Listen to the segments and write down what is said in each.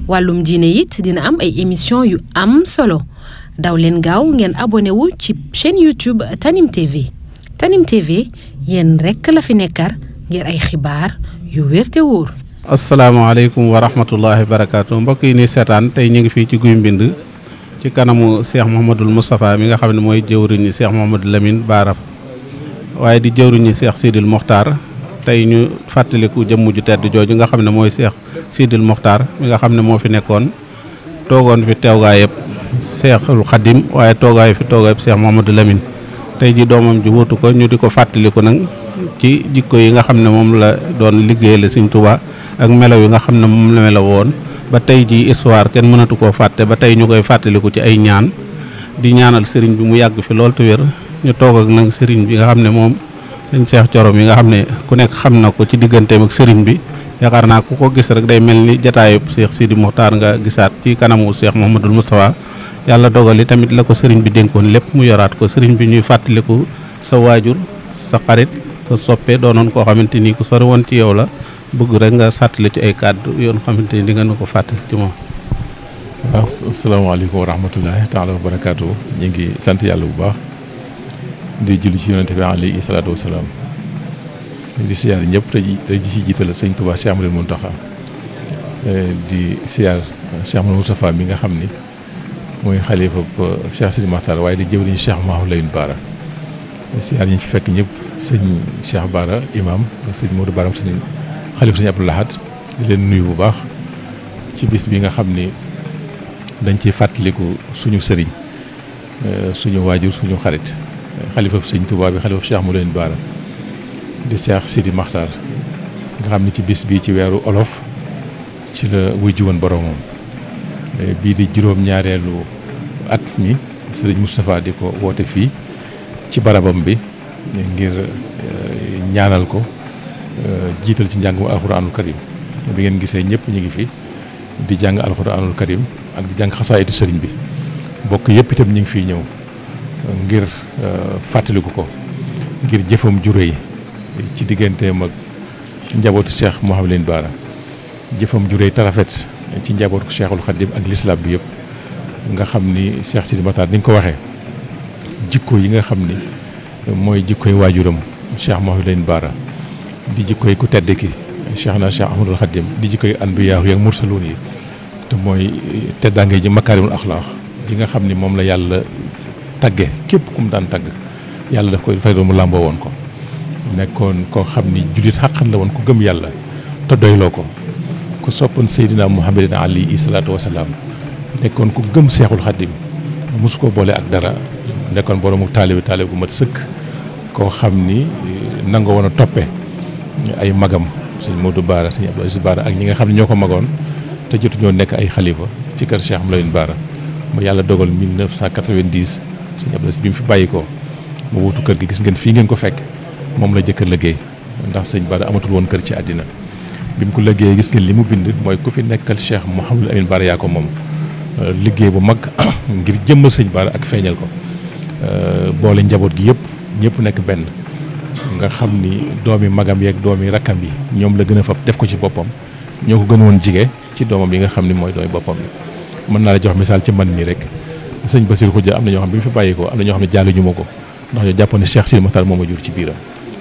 wàllum diine it dina am ay émission yu am solo daw leen gaaw ngeen abonné wu ci chaîne YouTube Tanim TV Tanim TV yéen rekk la fi nekkar ngir ay xibaar yu wér te wóor. asalaamaaleykum wa rahmatullahi wa barakaatu mbokk yi ni seetaan tey ñu ngi fii ci Guy Mbind ci kanamu Cheikh Mouhamadul Moustapha mi nga xam ne mooy jëwriñu Cheikh Mouhamadou Lamine Bara waaye di jëwriñu Cheikh Sidil Mokhtar tey ñu fàttaliku jëmm ju tedd jooju nga xam ne mooy Cheikh Sidil Mokhtar mi nga xam ne moo fi nekkoon toogoon fi teewgaay yëpp Cheikhul Khadim waaye toogaay fi toogaay yëpp Cheikh Mouhamadou Lamine tey ji doomam ji wutu ko ñu di ko fàttaliku nag ci jikko yi nga xam ne moom la doon liggéeyal Sëriñ Tuubaa ak melaw yi nga xam ne moom la melaw woon ba tey ji histoire kenn mënatu koo fàtte ba tey ñu koy fàttaliku ci ay ñaan di ñaanal sëriñ bi mu yàgg fi lool te wér ñu toog ak nag sëriñ bi nga xam ne moom sëñ Cheikh Thioro yi nga xam ne ku nekk xam na ko ci digganteem ak sëriñ bi yaakaar naa ku ko gis rek day mel ni jataayub Cheikh Sidi Mokhtar nga gisaat ci kanamu Cheikh Mouhamadul Moustapha yàlla dogal yi tamit la ko sëriñ bi dénkoon lépp mu yoraat ko sëriñ bi ñuy fàttaliku sa waajur sa xarit sa soppe doonoon koo xamante ni ku sori woon ci yow la bëgg rek nga sàttali ci ay kàddu yoon xamante ni di nga nu ko fàttali ci moom. waaw asalaamaaleykum wa rahmatullahi taala wa barakaatu ñu ngi sant yàlla bu baax di julli ci yonente bi alayhi salaatu wasalaam di siyaar ñëpp te ci jiital sëñ Tuubaa Cheikh Ahmadou Mountakha di siyaar Cheikh Mouhamadou Moustapha mi nga xam ni mooy xalifa Cheikh Sidi Mokhtar waaye di jëwriñu Cheikh Mouhamadou Lamine Bara siyaar ñi fi fekk ñëpp sëñ Cheikh Bara imam sëñ Modou Bara sëñ xalifa sëñ Abdou Lahad di leen nuyu bu baax ci bis bi nga xam ni dañ ciy fàttaliku suñu sëriñ suñu waajur suñu xarit xalifa sëñ Touba bi xalifa Cheikh Mouhamadou Lamine Bara di Cheikh Sidi Mokhtar nga xam ni ci bis bi ci weeru olof ci la wujju woon boromam bii di juróom-ñaareelu at mi sëriñ Moustapha di ko woote fii ci barabam bi ngir ñaanal ko jiital ci njàngum alxuraanul karim bi ngeen gisee ñëpp ñu ngi fi di jàng alxuraanul karim ak di jàng xasaayitu sëriñ bi bokk yëpp itam ñu ngi fiy ñëw ngir fàttaliku ko ngir jëfam ju réy ci digganteem ak njabootu Cheikh Mouhamadou Lamine Bara jëfam ju réy tarafet ci njabootu Cheikhul Khadim ak l'islam bi yëpp nga xam ni Cheikh Sidi Mokhtar ni nga ko waxee jikko yi nga xam ni mooy jikkoy waajuram Cheikh Mouhamadou Lamine Bara di jikkoy ku tedd ki Cheikh Ahmadul Khadim di jikkoy anbiyaa yi ak mursaluun yi te mooy teddaange ji makaarimul axlaaq ji nga xam ni moom la yàlla tagge képp ku mu daan tagg yàlla daf koy dafay doon mu làmboo woon ko nekkoon koo xam ni jullit xàqan la woon ku gëm yàlla te doyloo ko ku soppoon Seydina Muhammadin alayhi salaatu wasalaam nekkoon ku gëm Cheikhul Khadim mosu ko boole ak dara nekkoon boroomu taalibe gu mat sëkk koo xam ni nangoo woon a toppe ay magam sëñ Modou Bara sëñ Abdou Aziz Bara ak ñi nga xam ne ñoo ko magoon te jotu ñoo nekk ay xalifa ci kër Cheikh Mouhamadou Lamine Bara mu yàlla dogal 1990 sëñ Abdou Aziz bi mu fi bàyyi ko mu wutu kër gi gis ngeen fii ngeen ko fekk moom la jëkk a liggéey ndax sëñ Bara amatul woon kër ci àddina bi mu ko liggéeyee gis ngeen li mu bind mooy ku fi nekkal Cheikh Mouhamadou Lamine Bara yaa ko moom liggéey bu mag ngir jëmmal sëñ Bara ak feeñal ko boole njaboot gi yëpp ñëpp nekk benn nga xam ni doomi magam yeeg doomi rakkam yi ñoom la gën a fab def ko ci boppam ñoo ko gën woon jige ci doomam yi nga xam ni mooy doomi boppam yi mën naa la jox misaal ci man mii rek sëñ Basir Khoudia am na ñoo xam ne bi mu fi bàyyi ko am na ñoo xam ne jàlluñu ma ko ndax ñoo jàppoon ne Cheikh Sidi Mokhtar moo ma jur ci biiram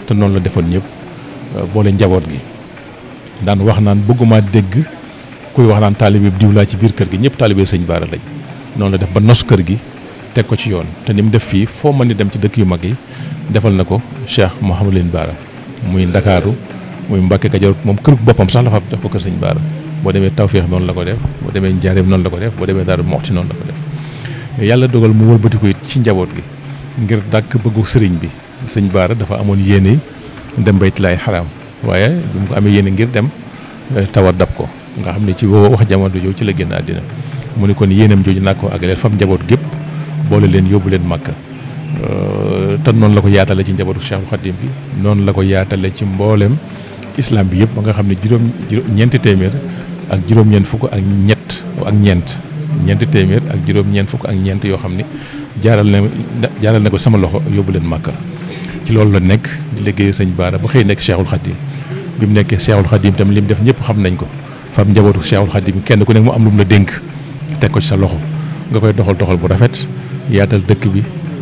te noonu la defoon ñëpp boole njaboot gi daan wax naan bëgguma dégg kuy wax naan taalibe diw laa ci biir kër gi ñëpp taalibe sëñ Bara lañ noonu la def ba nos kër gi teg ko ci yoon te ni mu def fii foo mën ni dem ci dëkk yu mag yi defal na ko Cheikh Mouhamadou Lamine Bara muy Ndakaaru muy Mbàkke Kajoor moom kër boppam sax la fa jox ko kër sëñ Bara boo demee Tawfeex noonu la ko def boo demee Njaaréem noonu la ko def boo demee Daaru Muxti noonu la ko def yàlla dogal mu wëlbatiku it ci njaboot gi ngir dàkk bëggu sëriñ bi sëñ Bara dafa amoon yéene dem Baytullaahil Haraam waaye bi mu ko amee yéene ngir dem tawat dab ko nga xam ne ci wax jamono jooju ci la génn àddina mu ne kon yéenam jooju naa ko àggaleel fam njaboot gépp boole leen yóbbu leen Màkka te noonu la ko yaatale ci njabootu Cheikhul Khadim bi noonu la ko yaatale ci mboolem islam bi yëpp ba nga xam ne ñeenti téeméer ak juróom-ñeent fukk ak ñeenti téeméer ak juróom-ñeent fukk ak ñeent yoo xam ne jaaral na ko sama loxo yóbbu leen Màkka ci loolu la nekk di liggéey sëñ Bara ba xëy nekk Cheikhul Khadim bi mu nekkee Cheikhul Khadim tam li mu def ñëpp xam nañ ko fam njabootu Cheikhul Khadim kenn ku nekk mu am lu mu la dénk teg ko ci sa loxo nga koy doxal bu rafet yaatal dëkk bi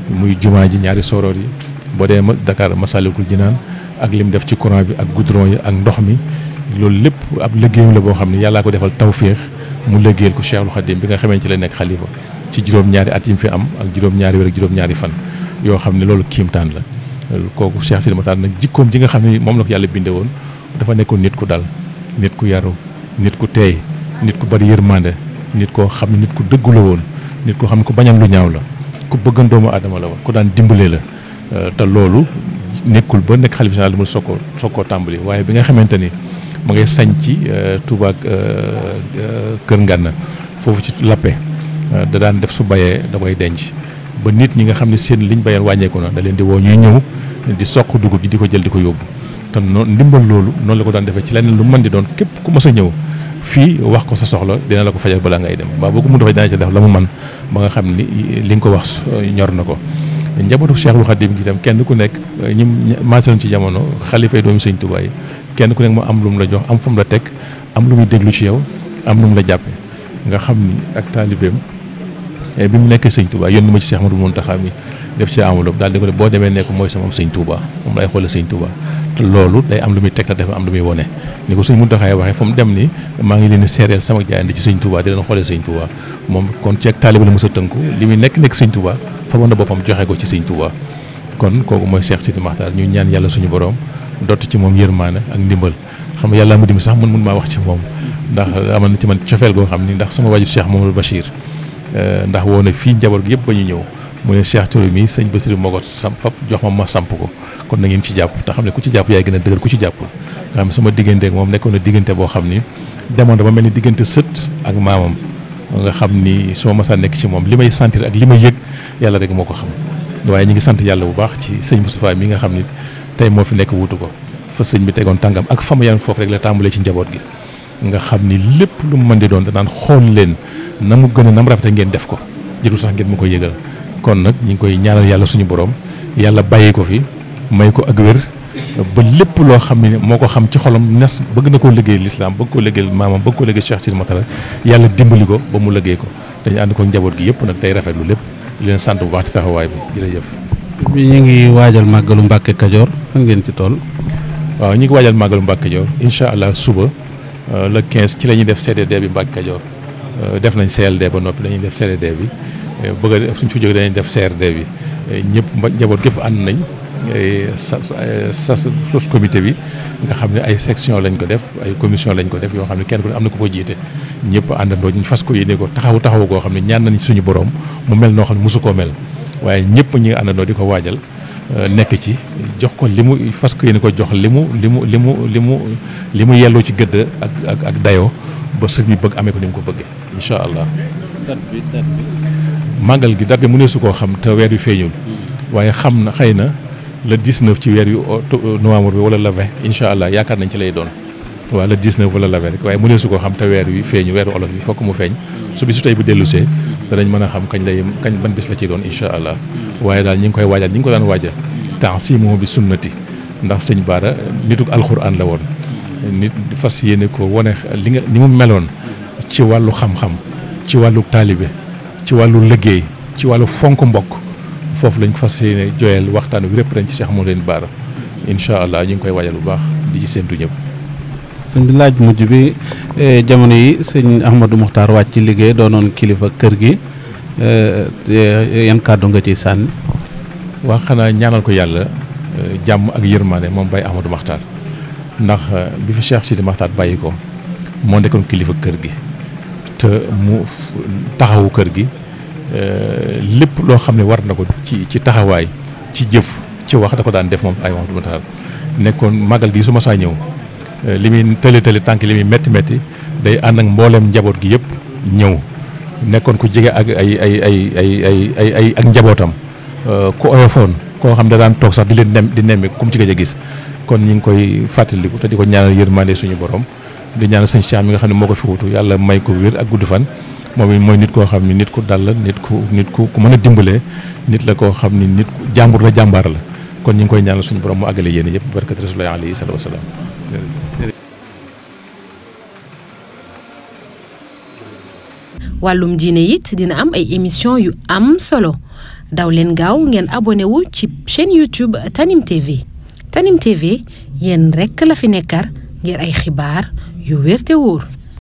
muy jumaa ji ñaari soroor yi boo dee Dakar Massalikul Jinaan ak lim def ci courant bi ak goudron yi ak ndox mi loolu lépp ab liggéeyam la boo xam ne yàllaa ko defal tawféex mu liggéeyal ko Cheikhul Khadim bi nga xamee ci la nekk xalifa ci juróom-ñaari at yi mu fi am ak juróom-ñaari weer ak juróom-ñaari fan yoo xam ne loolu kiimtaan la kooku Cheikh Sidi Mokhtar nag jikkoom ji nga xam ne moom la ko yàlla binde woon dafa nekkoon nit ku dal nit ku yaru nit ku teey nit ku bari yërmande nit koo xam ne nit ku dëggu la woon nit koo xam ne ku bañam lu ñaaw la ku bëggan doomu aadama la woon ku daan dimbale la te loolu nekkul ba nekk xalifa général mu soog koo tàmbali waaye bi nga xamante ni ma ngay sañ ci Touba ak Kër Ngana foofu ci Lappé da daan def su bayee da koy denc ba nit ñi nga xam ne seen liñ bayoon wàññeeku na da leen di woo ñuy ñëw di soq dugub ji di ko jël di ko yóbbu te noonu ndimbal loolu noonu la ko daan defee ci leneen lu mën di doon képp ku mës a ñëw fii wax ko sa soxla dina la ko fajal balaa ngay dem waaw boo ko mun dafay dana ci def la mu man ba nga xam ni li nga ko wax ñor na ko njabootu Cheikhul Khadim gi itam kenn ku nekk ñi maasaloon ci jamono xalifa yi doomu Sëñ Tuubaa yi kenn ku nekk mu am lu mu la jox am fu mu la teg am lu muy déglu ci yow am lu mu la jàppe nga xam ni ak taalibeem bi mu nekkee Sëñ Tuubaa yónni ma ci Cheikh Ahmadou Mountakha mi def ci enveloppe daal di ko boo demee nekk mooy sama Sëñ Tuubaa moom lay xoole Sëñ Tuubaa te loolu day am lu muy teg la def am lu muy wone ni ko Sëñ Mountakha waxee fu mu dem ni maa ngi leen di seereel sama jaayante ci Sëñ Tuubaa di leen xoolee Sëñ Tuubaa moom kon ci ak taalibe la mos a tënku li muy nekk Sëñ Tuubaa faboon na boppam joxe ko ci Sëñ Tuubaa kon kooku mooy Cheikh Sidi Mokhtar ñu ñaan yàlla suñu borom dott ci moom yërmaane ak ndimbal xam nga yàlla mu dimbali sax mun maa wax ci moom ndax amal na ci man cofeel goo xam ni ndax sama waju Cheikh Mamadou Bachir ndax woo na fii njaboot gi yëpp ba ñu ñëw mu ne Cheikh Touré mi sëñ Bassirou moo ko samp fab jox ma samp ko kon na ngeen ci jàpp te xam ne ku ci jàpp yaay gën a dëgër ku ci jàppul nga xam ne sama diggante ak moom nekkoon na diggante boo xam ni demoon dama mel ni diggante sët ak maamam nga xam ni su ma masaan nekk ci moom li may sentir ak li may yëg yàlla rek moo ko xam waaye ñi ngi sant yàlla bu baax ci sëñ Moustapha mi nga xam ni tey moo fi nekk wutu ko fa sëñ bi tegoon tàngam ak fa ma yan foofu rek la tàmbalee ci njaboot gi nga xam ni lépp lu mu mën di doon danaan xool leen na mu gën a nam rafete ngeen def ko jëlul sax ngeen mu koy yëgal kon nag ñu ngi koy ñaanal yàlla suñu borom yàlla bàyyi ko fi may ko ak wér ba lépp loo xam ne moo ko xam ci xolam nes bëgg na koo liggéey lislaam bëgg koo liggéey maamam bëgg koo liggéey Cheikh Sidi Mokhtar yàlla dimbali ko ba mu liggéey ko dañu ànd ko njaboot gi yëpp nag tey rafetlu lépp di leen sant bu baax ci taxawaay bi jërëjëf. bi ñu ngi waajal màggalu Mbàkke Kajoor fan ngeen ci toll. waaw ñu ngi waajal màggalu Mbàkke Kajoor incha allah suba le 15 ci la ñuy def CDD bi Mbàkke Kajoor def nañ CLD ba noppi dañuy def CDD bi bëgg a def suñ fi jógee dañuy def CRD bi ñëpp njaboot gépp ànd nañ sos comité bi nga xam ne ay section lañ ko def ay commission lañ ko def yoo xam ne kenn ku ne am na ko jiite ñëpp àndandoo ñu fas ko yéene ko taxawu goo xam ne ñaan nañ suñu borom mu mel noo xam ne mosu koo mel waaye ñëpp ñi nga àndandoo di ko waajal nekk ci jox ko li mu fas ko yéene ko jox li mu yelloo ci gëdd ak dayoo ba sëñ bi bëgg amee ko ni mu ko bëggee incha allah. date bi màggal gi date bi mu ne su koo xam te weer wi feeñul waaye xam na xëy na le 19 ci weer yu novembre bi wala le 20 incha allah yaakaar nañ ci lay doon waaw le 19 wala le 20 rek waaye mu ne su koo xam te weer wi feeñu weeru olof bi fokk mu feeñ su bisu tey bu dellusee danañ mën a xam kañ ban bis la ciy doon incha allah waaye daal ñi ngi koy waajal ñi ngi ko daan waajal ta'simuhu bi sunnati ndax sëñ Bara nituk alxuraan la woon nit fas yéene ko wane ni mu meloon ci wàllu xam-xam ci wàllu taalibe ci wàllu liggéey ci wàllu fonk mbokk foofu lañ fas yéene joyal waxtaan wi répp dañ ci Cheikh Mouhamadou Bara incha allah ñu ngi koy waajal bu baax di ci séntu ñëpp. sëñ bi laaj mujj bi jamono yi sëñ Ahmadou Mokhtar wàcc ci liggéey doonoon kilifa kër gi yan kàddu nga ciy sànni. waa xanaa ñaanal ko yàlla jàmm ak yërmande moom Baye Ahmadou Mokhtar ndax bi fi Cheikh Sidi Mokhtar bàyyi ko moo nekkoon kilifa kër gi te mu taxawu kër gi lépp loo xam ne war na ko ci taxawaay ci jëf ci wax da ko daan def moom Baye Ahmadou Mokhtar nekkoon màggal gi su ma saa ñëw li muy tële tànk li muy métti day ànd ak mbooleem njaboot gi yëpp ñëw nekkoon ku jege ak ay ak njabootam ku oyofoon koo xam ne daan toog sax di leen di nemmi comme ci gëj a gis kon ñu ngi koy fàttaliku te di ko ñaanal yërmande suñu borom di ñaanal sëñ Cheikh mi nga xam ne moo ko fi wutu yàlla may ko wér ak gudd fan moom it mooy nit koo xam ne nit ku dal la nit ku mën a dimbalee nit la koo xam ne nit ku jàmbur la jàmbaar la kon ñu ngi koy ñaanal suñu borom mu àggale yéene yëpp barkat Rasulullah alayhi salaatu wa salaam wàllum diine it dina am ay émission yu am solo daw leen gaaw ngeen abonné wu ci chaîne YouTube Tanim TV Tanim TV yéen rekk la fi nekkar ngir ay xibaar yu wér te wóor